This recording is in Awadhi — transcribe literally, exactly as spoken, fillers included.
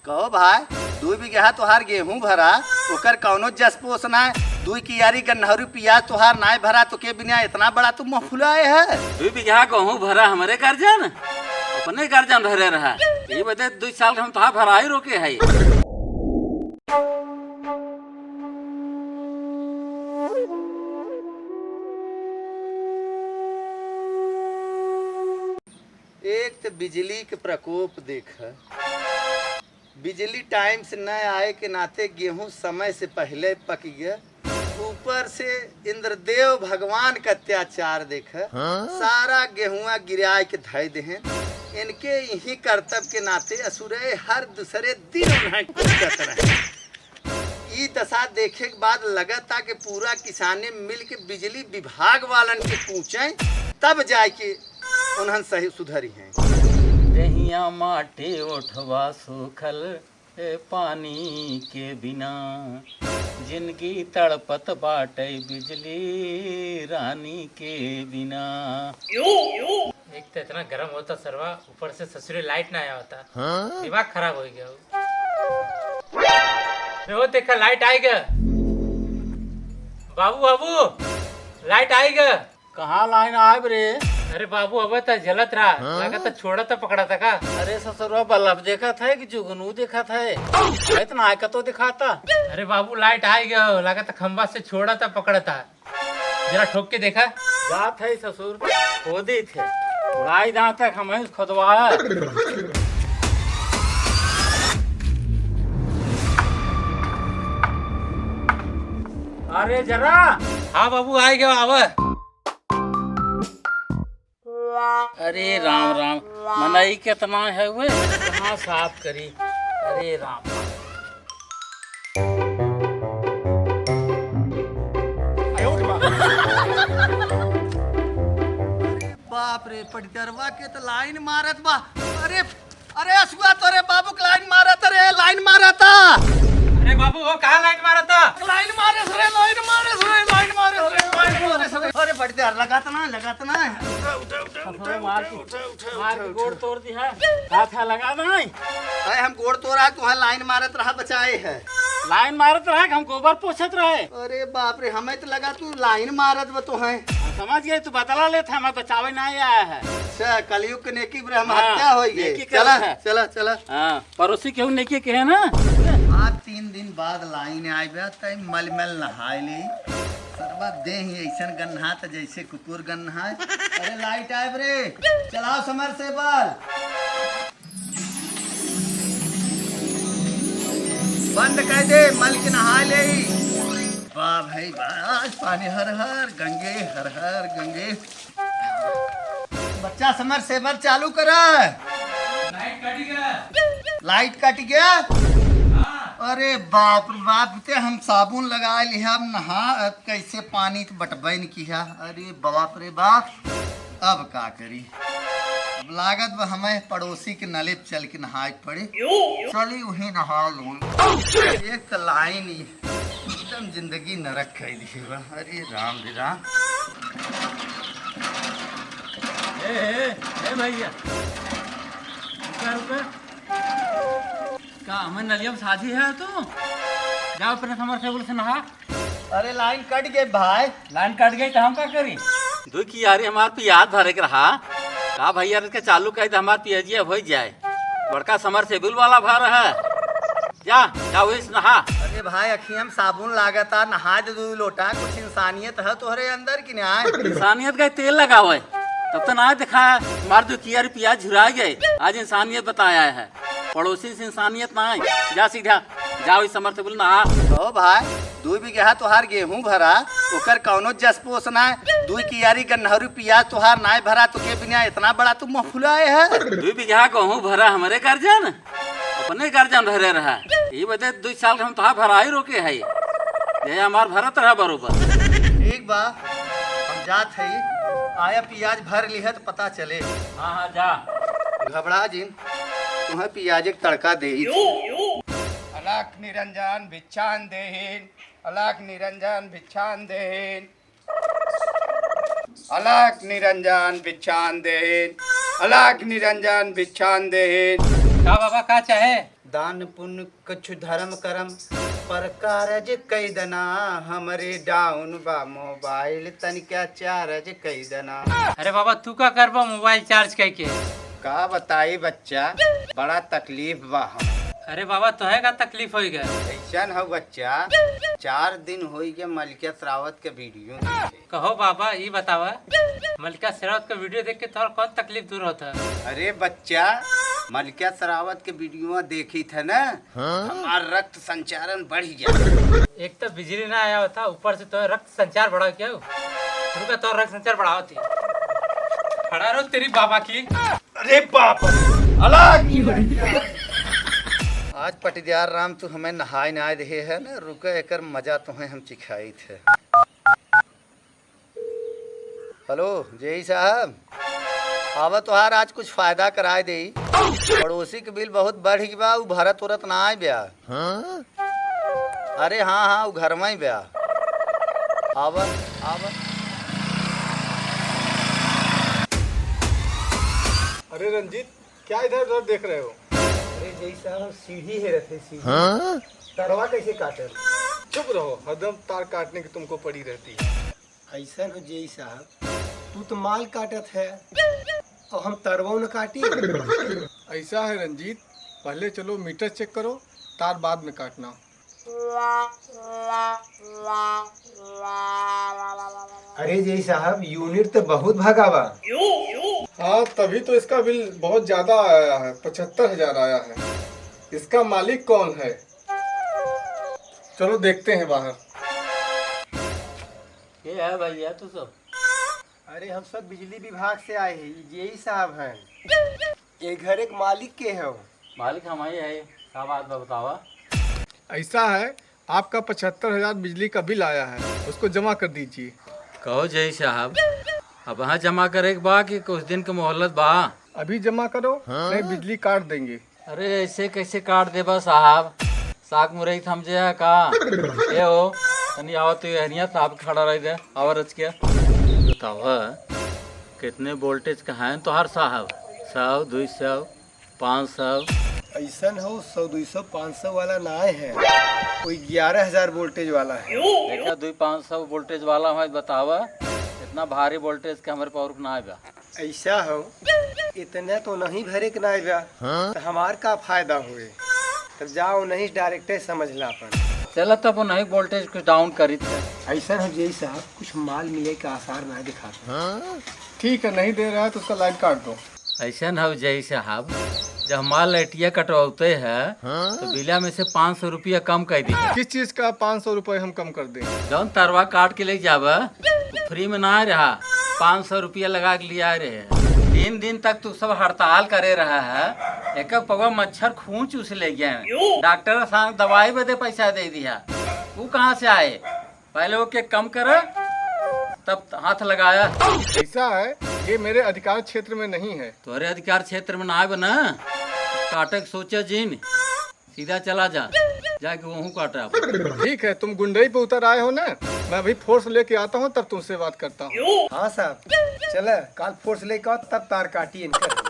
कहो भाई, दुइ बिगहा तोहार गेहूं भरा, ओकर कौनो जस पोस नाय। दुइ कियारी गन्नहरी पियाज तोहार नाय भरा, तो के बिना इतना बड़ा तू मुँह फुलाए है? दुइ बिगहा गेहूं भरा हमरे गर्जन, अपने गर्जन भरे रहा। ई बदे दुइ साल के हम तोहार भराई रोके है। एक त बिजली के प्रकोप देख, बिजली टाइम से न आए के नाते गेहूं समय से पहले पक गया। ऊपर से इंद्रदेव भगवान का अत्याचार देख, हाँ? सारा गेहुआ गिराए के धय देहें। इनके यही करतब के नाते असुरे हर दूसरे दिन उन्हें कुचकत रहे। ई दशा देखे के बाद लगता कि पूरा किसाने मिल के बिजली विभाग वालन के पूछे, तब जाए के उन्हन सही सुधरी हैं। देहिया माटी ओठवा सूखल, ए पानी के बिना, जिंदगी तड़पत बाटे बिजली रानी के बिना। एक तो इतना गरम होता सरवा, ऊपर से ससुरे लाइट ना आया होता। हाँ? दिमाग खराब हो गया हो। अरे वो देखा, लाइट आएगा। बाबू, बाबू, लाइट आएगा। कहाँ लाइन आइब रे? अरे बाबू, अब त जलत रहा, हाँ? लागत छोड़ा त पकड़ा था का? अरे ससुरवा, बल्ब देखत है कि जुगनू देखत है? इतना आय का तो दिखाता। अरे बाबू, लाइट आएगा, लागत खंबा से छोड़ा त पकड़ा था। जरा ठोक के देखा। जात है ससुर, खोदी थे। उड़ाई दांत तक हम ही खोदवाया। अरे जरा। हाँ बाबू, आए गयो, आवे। अरे राम राम, मनई केतना है वे, कहाँ साफ करी। अरे राम राम। अरे बाप रे, पटदरवा के त लाइन मारत बा। अरे, अरे असुआ, तोरे बाबू के लाइन मारत रे, लाइन मारत। अरे बाबू, वो कहाँ लाइन मारत? लाइन मारे सरे, लाइन मारे सरे, लाइन मारे सरे, लाइन मारे सरे। अरे पटदर, लगात ना, लगात ना। उठा, उठा, उठा, उठा, अरे मार उठा, के, उठा, उठा, मार उठा, के गोड़ उठा। तोड़ दी है। हाथ है, लगा दे। अरे हम गोड़ तोड़ा, तुहे लाइन मारत रहा, बचाए है। लाइन मारत रहा कि हम गोबर पोछत रहे। अरे बाप रे, हमें तो लगा तू लाइन मारत बा तो है। हम समझ गए तू बदला लेत है, हमें बचावे ना आया है। अच्छा, कलयुग के नेकी पर हम हाँ, हत्या होई गए। नेकी चला, करत है। चला, चला। हाँ, पड़ोसी केहू नेकी कहे ना। आज तीन दिन बाद लाइन आइबे, तई मल मल नहाए ले। सरवा देह ही ऐसन गन्हात जैसे कुकुर गन्हाए। अरे लाइट आइब रे, चलाओ समरसेबल। बंद कर दे, मल के नहा ले। वाह भाई वाह, आज पानी हर हर गंगे, हर हर गंगे। बच्चा समरसेबल चालू करा। लाइट कट गया। लाइट कट गया? हाँ। अरे बाप रे बाप, ते हम साबुन लगा लिया, हम नहा, अब कैसे पानी तो बटबे न किया। अरे बाप रे बाप, अब का करी? अब लागत बा हमें पड़ोसी के नले पे चल के नहाए के पड़ी। चली वही नहा लूँ। एक तो लाइन ही एकदम जिंदगी नरक कर दी बा। अरे राम रे राम। ए, ए, ए भैया, रुका, रुका। का हमें नलिया में साझी है तू? जाओ अपने समरसेबल से नहा। अरे लाइन कट गई भाई। लाइन कट गई तो हम का करी? दुई कियारी हमार पियाज भरे के रहा। का भैया, इसके चालू कर दे, हमार पियाजिया हो जाए। बड़का समरसेबल वाला भर है। जा, जा वही से नहा। अरे भाई, अखियाँ में साबुन लागता, नहा दे दू लोटा। कुछ इंसानियत है तोहरे अंदर कि ना? इंसानियत का तेल लगावे, तब तो ना दिखाया। हमार दुई कियारी पियाज झुरा गए, आज इंसानियत बताया है। पड़ोसी से इंसानियत ना है। जा सीधा, जाओ इस समरसेबल नहा। कहो भाई, दुई बिगहा तोहार गेहूं भरा, ओकर कौनो जस पोस ना है। दुई कियारी गन्नहरी पियाज तोहार नाय भरा, तो के बिना इतना बड़ा तू मुँह फुलाए है? दुई बिगहा गेहूं भरा हमरे गर्जन, अपने गर्जन भरे रहा। ई बदे दुई साल के हम तोहार भराई रोके है, ये हमार भरत रहा बरोबर। ठीक बा, हम जात हई, आया पियाज भर लिहे तो पता चले। हाँ, हाँ, जा। घबरा जिन, तुम्हें पियाज के तड़का दे। अलख निरंजन भिक्षान देहिन, अलख निरंजन भिक्षान देहिन, अलख निरंजन भिक्षान देहिन, अलख निरंजन भिक्षान देहिन। का बाबा, का चाहे? दान पुण्य कुछ धर्म करम, पर कारज कई दना, हमरे डाउन बा मोबाइल, तनिका चार्ज कई दना। अरे बाबा, तू का करबा मोबाइल चार्ज कई के? का बताई बच्चा, बड़ा तकलीफ बा हम। अरे बाबा, तोहे का तकलीफ होई गए? ऐसन हो बच्चा, चार दिन होई गए मलिका शेरावत के वीडियो देखे। कहो बाबा, ई बतावा, मलिका शेरावत का वीडियो देख के तोहर कौन तकलीफ दूर होता? अरे बच्चा, मलिका शेरावत के वीडियो देखी थे ना, हाँ? हमार रक्त संचारण बढ़ गया। एक तो बिजली ना आया था, ऊपर से तो रक्त संचार बढ़ा क्या हो? रुका, तो रक्त संचार बढ़ाओ थी। खड़ा रहो तेरी बाबा की। अरे बाप रे, अलग। आज पटीदार राम तू हमें नहाए ना देहे है ना, रुका एकर मजा तुम्हें हम चिखाई थे। हेलो जेई साहब, आवा तोहार आज कुछ फायदा कराए देई। पड़ोसी के बिल बहुत बढ़ गई बा, उ भरत उरत ना आए ब्या। हाँ? अरे हाँ हाँ, उ घर में ही ब्या। आवा, आवा। अरे रंजीत, क्या इधर उधर देख रहे हो? अरे जेई साहब, हम सीढ़ी हेरत है, सीढ़ी। हाँ? तारवा कैसे काटल? चुप रहो, हरदम तार काटने की तुमको पड़ी रहती है। ऐसन हो जेई साहब, तू तो माल काटत है और हम तरवो न काटी। ऐसा है रंजीत, पहले चलो मीटर चेक करो, तार बाद में काटना। अरे जेई साहब, यूनिट तो बहुत भागा बा। हाँ, तभी तो इसका बिल बहुत ज्यादा आया है, पचहत्तर हजार आया है। इसका मालिक कौन है? चलो देखते हैं बाहर। के है भैया तू सब? अरे हम सब बिजली विभाग से आए हैं, ये जेई साहब हैं। ये घर एक मालिक के हो। मालिक हम ही है, का बात बा बतावा? ऐसा है, आपका पचहत्तर हजार बिजली का बिल आया है, उसको जमा कर दीजिए। कहो जेई साहब, अब हाँ जमा करे के बा कि कुछ दिन के मोहलत बा? अभी जमा करो, हाँ? नहीं बिजली काट देंगे। अरे ऐसे कैसे काट देबा साहब? साग मुरई समझे है का? ए हो, तनी आवा तू एहरिया साहब खड़ा रह दे, आवा रच के। बतावा, कितने वोल्टेज का है तोहार साहब? सौ, दुई सौ, पाँच सौ? ऐसन हो, सौ, दुई सौ, पाँच सौ वाला ना है, कोई ग्यारह हजार वोल्टेज वाला है। देखा, दुई पाँच सौ वोल्टेज वाला है, बतावा, इतना भारी वोल्टेज के हमारे पावर ना आएगा। ऐसा हो, इतना तो नहीं भरे के ना बा, हाँ? तो हमार का फायदा हुए? तब जाओ नहीं, डायरेक्टे समझ ला अपन। चला तब नहीं, वोल्टेज कुछ डाउन करी थे। ऐसा हो जेई साहब, कुछ माल मिले का आसार ना दिखाते। हाँ? ठीक है, नहीं दे रहा है तो उसका लाइन काट दो। ऐसा ना हो जेई साहब, जब माल लाइटिया कटवाते हैं, हाँ? तो बिला में से पाँच सौ रुपया कम कर दीजिए। किस चीज का पाँच सौ रुपये हम कम कर दें? जौन तरवा काट के ले जावा, फ्री में ना रहा, पाँच सौ रुपया लगा के लिया रहे। तीन दिन तक तू सब हड़ताल करे रहा है, एक एक पगवा मच्छर खून चूस ले गया है। डॉक्टर साहब दवाई बदे पैसा दे दिया, वो कहाँ से आए? पहले वो के कम करे, तब हाथ लगाया। ऐसा है, ये मेरे अधिकार क्षेत्र में नहीं है। तोहरे अधिकार क्षेत्र में ना आए बा ना, काटे के सोचे जिन, सीधा चला जा, जाके वहूँ काटा। ठीक है, तुम गुंडई पे उतर आए हो ना, मैं अभी फोर्स लेके आता हूँ, तब तुमसे बात करता हूँ। हाँ साहब, चला, काल फोर्स लेके आओ, तब तार काटी इनका।